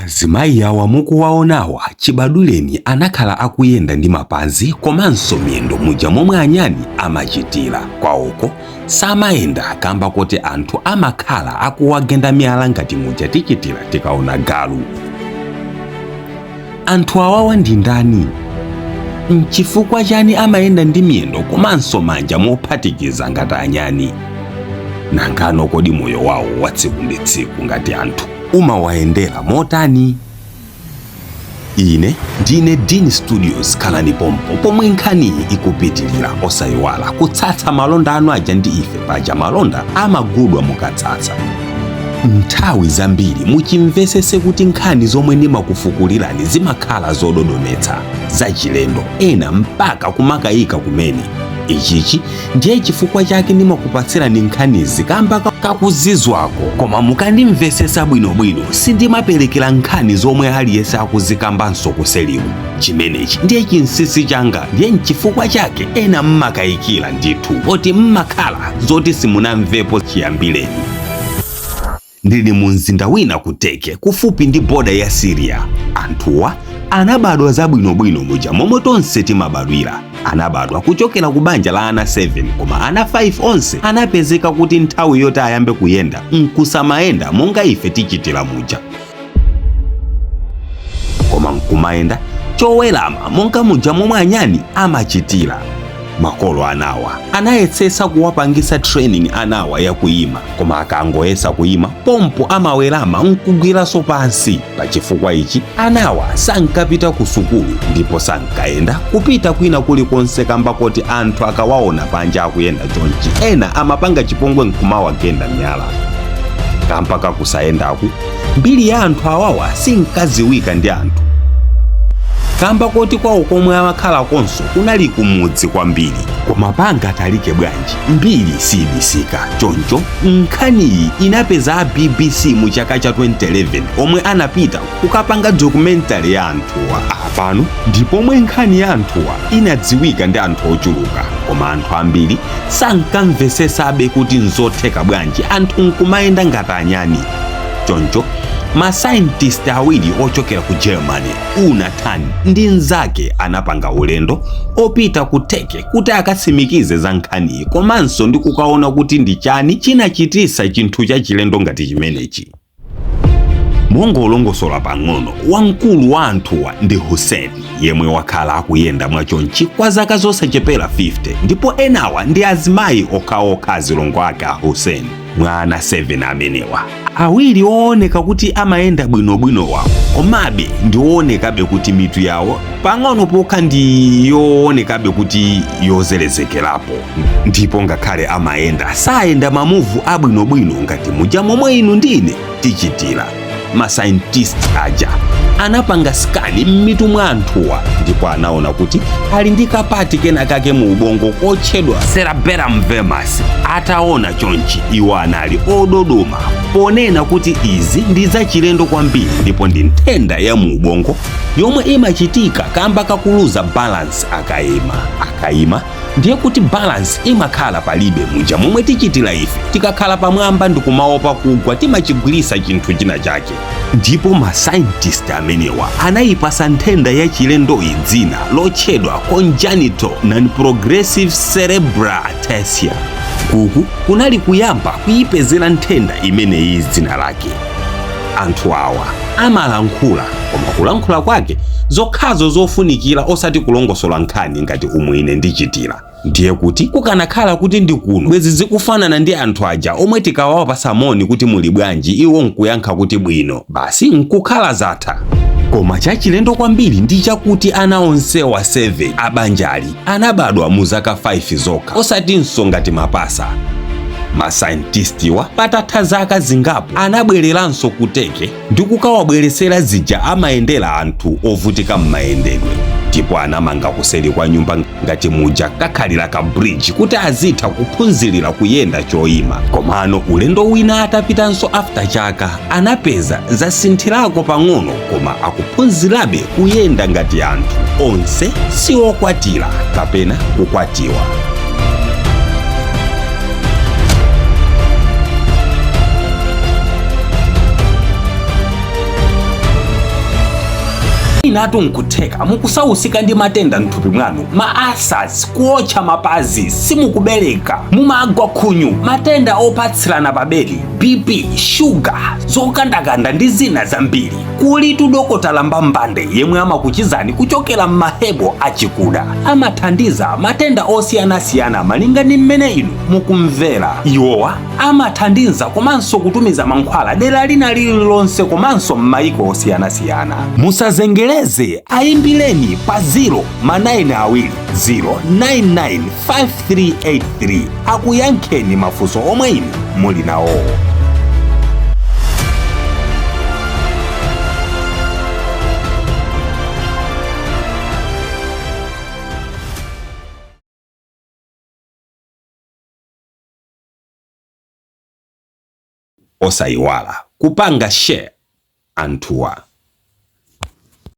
Azimayi awa mukuwaonawa chibadwireni anakhala akuyenda ndi mapazi komanso miyendo muja momwe anyani amachitira. Kwawoko samayenda kamba koti anthu amakhala akuwagenda miyala ngati muja tichitira tikaona galu. Anthu awawa ndi ndani? Nchifukwa chani amayenda ndi miyendo komanso manja mophatikiza ngati anyani? Nangano kodi moyo wawo wa tsiku ndi tsiku ngati anthu umawayendera motani? Ine ndine Dean Studios, khalani pompo pomwe nkhaniyi ikupitilira. Osayiwala kutsatsa malonda anu aja ndi ife, paja malonda amagulidwa mukatsatsa. Nthawi zambiri muchimvesese kuti nkhani zomwe ndimakufukulirani zimakhala zododometsa, zachilendo, ena mpaka kumakayika kumene. Ichichi ndiye chifukwa chake ndimakupatsirani nkhanizi kamba kakuzizwako. Koma mukandimvesesa bwinobwino, sindimaperekera nkhani zomwe aliyense akuzikambanso kuseliku. Chimenechi ndiye chinsinsi changa, ndiye nchifukwa chake ena mmakayikira ndithu poti mmakhala zoti simunamvepo chiyambireni. Ndili mu mzinda wina ku Turkey kufupi ndi boda ya Syria. Anthuwa anabadwa zabwinobwino muja momwe tonse timabadwira. Anabadwa kuchokera ku banja la ana 7, koma ana 5 onse anapezeka kuti nthawi yoti ayambe kuyenda nkusamayenda monga ife tichitira muja, koma nkumayenda chowerama monga muja momwe anyani amachitira. Makolo anawa anayetsetsa kuwapangisa training anawa yakuyima, koma akangoyesa kuyima pompo amawerama nkugwiranso pansi. Pachifukwa ichi anawa sankapita ku sukulu ndipo sankayenda kupita kwina kulikonse kamba koti anthu akawaona panja akuyenda chonchi, ena amapanga chipongwe nkumawagenda miyala. Kamba kakusayendaku, mbiri ya anthu awawa sinkaziwika ndi anthu kamba koti kwawo komwe amakhala konso kunali kumudzi kwambiri. Koma pangatalike bwanji, mbiri sibisika. Choncho nkhaniyi inapeza a BBC mu chaka cha 2011 omwe anapita kukapanga documentary ya anthuwa. Apano ndipomwe nkhani ya anthuwa inadziwika ndi anthu ochuluka, koma anthu ambiri sankamvesesabe kuti nzotheka bwanji anthu nkumayenda ngati anyani. Choncho ma scientist awiri ochokera ku Germany, Una Tan ndi mnzake, anapanga ulendo opita ku Turkey kuti akatsimikize za nkhaniyi komanso ndi kukaona kuti ndi chani chinachitisa chinthu chachilendo ngati chimenechi. Mongolongosola pang'ono, wamkulu wa anthuwa ndi Hussein, yemwe wakhala akuyenda mwachonchi kwa zaka zosachepera 50, ndipo enawa ndi azimayi okhaokha, azilongo ake a Hussein. Mwa ana 7 amenewa, awiri ooneka kuti amayenda bwinobwino wawo, komabe ndi oonekabe kuti mitu yawo pang'ono pokha ndi yoonekabe kuti yozelezekerapo, ndipo ngakhale amayenda sayenda ma move abwinobwino ngati muja momwe inu ndine tichitira. Ma scientist aja anapanga scan m'mitu mwa anthuwa ndipo anaona kuti ali ndi ka part kena kake mu ubongo kotchedwa cerebellum vermis. Ataona chonchi, iwo anali ododoma ponena kuti izi ndi zachilendo kwambiri ndipo ndi nthenda ya mu ubongo yomwe imachitika kamba kakuluza balance akayima. Akayima ndiye kuti balance imakhala palibe, muja momwe tichitira ife tikakhala pamwamba ndikumaopa kugwa, timachigwirisa chinthu china chake. Ndipo ma scientist amenewa anayipasa nthenda ya chilendoyi dzina lotchedwa congenital non-progressive cerebral ataxia. Kuku kunali kuyamba kuyipezera nthenda imeneyi dzina lake. Anthu awa amalankhula, koma kulankhula kwake zokhazo zofunikira, osati kulongosola nkhani ngati umwe ine ndichitira. Ndiye kuti kukanakhala kuti ndi kuno, bwezi zikufanana ndi anthu aja omwe tikawapasa moni kuti muli bwanji, iwo nkuyankha kuti bwino, basi nkukhala zatha. Koma chachilendo kwambiri ndi chakuti ana onsewa 7 abanjali anabadwa mu zaka 5 zokha, osatinso ngati mapasa. Ma scientistiwa patatha zaka zingapo anabwereranso ku Turkey ndi kukawabweresera zija amayendera anthu ovutika m'mayendedwe, ndipo anamanga kuseri kwa nyumba ngati muja kakhalira ka bridge kuti azitha kuphunzirira kuyenda choyima. Komano ulendo wina atapitanso after chaka, anapeza zasinthirako pang'ono, koma akuphunzirabe kuyenda ngati anthu. Onse siwokwatira kapena kukwatiwa. Mwinatu nkutheka mukusausika ndi matenda mthupi mwanu, ma ulcers, kuotcha mapazi, simukubereka, mumagwa khunyu, matenda opatsirana pabedi, BP, shuga, zokandakanda ndi zina zambiri. Kulitu Dokotala Mbambande yemwe amakuchizani kuchokera m'mahebo achikuda. Amathandiza matenda osiyanasiyana malinga ndi mmene inu mukumvera. Iwowa amathandiza komanso kutumiza mankhwala dera lina lililonse komanso m'mayiko osiyanasiyana. Musazengereze, ayimbireni pa 0 ma 9 awiri 099 5383 akuyankheni mafunso omwe inu muli nawowo. Osayiwala kupanga share anthuwa.